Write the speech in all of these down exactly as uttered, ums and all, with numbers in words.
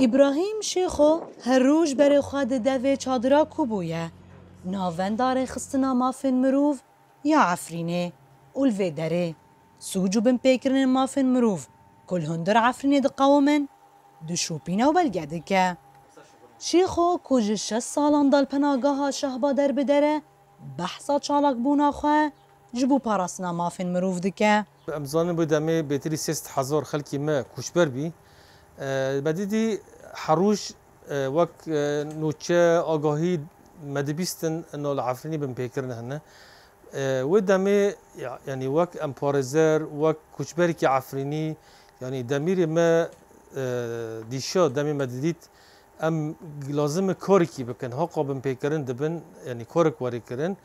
Îbrahîm Şêxo her roj berê xwe dide vê çadira ku bûye navenda rêxistina mafên mirov ya Efrînê û li vê derê sûc û binpêkirinên mafên mirov ku li hundir Efrînê diqewimin, dişopîne û belge dike. Şêxo ku ji şeş salan de li penageha Şehba Derbeder e, behsa çalakbûna xwe ji bo parastina mafên mirov dike. Em zanin, bi demê bêtirî sê sed hezar xelkê me koçber bî. E, me dîtî her roj, e, wek, e, nûçe, agahî me dibîstin, ino li Efrînê binpêkirin hene. E, wê demê, ya-, yanî wek em parêzer, wek koçberekî Efrînî, yanî demîrê me, e, dîşa demê me didît, em lazim e karekî bikin, haqa binpêkirin dibin, yanî karek werê kirin.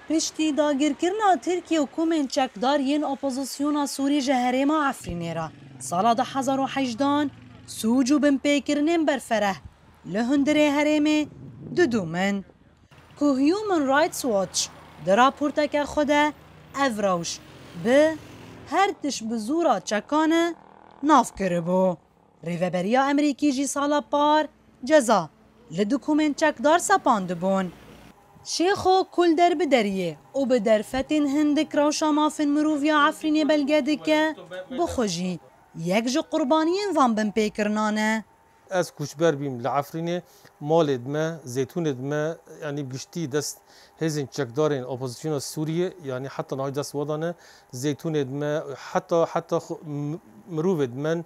Piştî dagirkirina Tirkiye û komên çekdar yên opozisyona Sûrî ji herêma Efrînê re, sala du hezar û hejdehan, sûc û binpêkirinên berfereh li hundirê herêmê didûmin. Ku Human Rights Watch di raporteke xwe de ev rewş bi her tişt bi zora çekan e nav kiribû. Rêveberiya Amerîkî jî sala par ceza li du komên çekdar sepandibûn. Şêxo ku li Derbederiyê û bi derfetên hindik rewşa mafên mirov ya Efrînê belge dike, bi xwe jî yek ji qurbaniyên van binpêkirinan e. Ez koçber bîm li Efrînê, malê di me, zeytûnê di me, yanî giştî dest hêzên çekdarên opozisyona Sûriyê, yanî heta niha dest we dane, zeytûnê di me, heta, heta xwe, m-, mirovê di me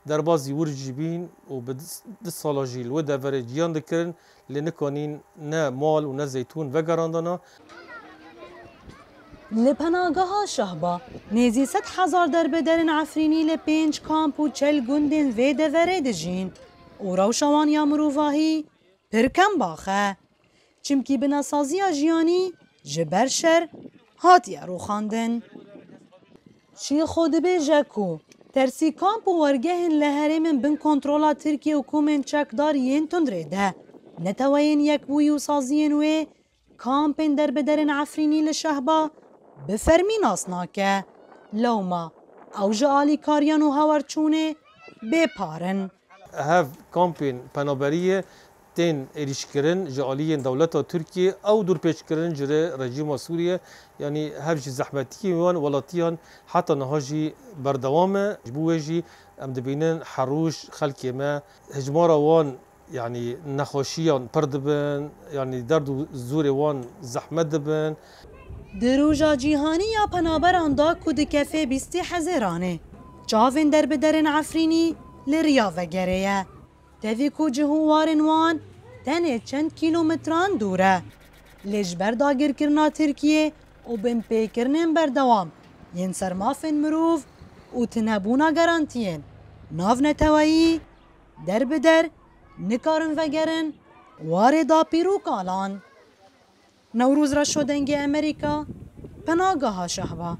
derbazî wir jî bîn û bi du, du sala jî li wê deverê ciyan dikirin, lê nikanîn ne mal û ne zeytûn vegerandana. Li penageha Şehba nêzî sed hezar derbederên Efrînî li pênc kamp û çel gundên vê deverê dijîn û rewşa wan ya mirovahî pir kembax e. Çimkî binesaziya jiyanî ji ber şer hatiye rûxandin. Şêxo dibêje ku tersî kamp û wergehên li herêmên bin kontrola Tirkiye û komên çekdar yên tundrê de, Neteweyên Yekbûyî û saziyên wê kampên derbederên Efrînî li Şehba bi fermî nas nake. Lewma ew ji alîkariyan û hawerçûnê bê par in. Hev kampên penaberiyê tên êrîşkirin ji aliyên dewleta Tirkiyê, ew dûrpêçkirin ji rê rejîma Sûriyê, yanî hev ji zehmetiyên wan welatiyan heta niha jî berdewam e. Ji bo wê jî em dibînin her roj xelkê me hejmara wan, yanî nexweşiyan pir dibin, yanî derd û zorê wan zehmet dibin. Di Roja Cîhanî ya Penaberan de ku dikefe bîstê Hezêranê, çavên derbiderên Efrînî li riya vegerê ye. Tevî ku cih û warên wan tenê çend kîlometran dûr e. Lê ji ber dagirkirina Tirkiyê û binpêkirinên berdewam yên ser mafên mirov û tunebûna garantiyên navneteweyî, derbider nikarin vegerin warê dapîr û kalan. Newroz Reşo, Dengê Amerîka, Penageha Şehba.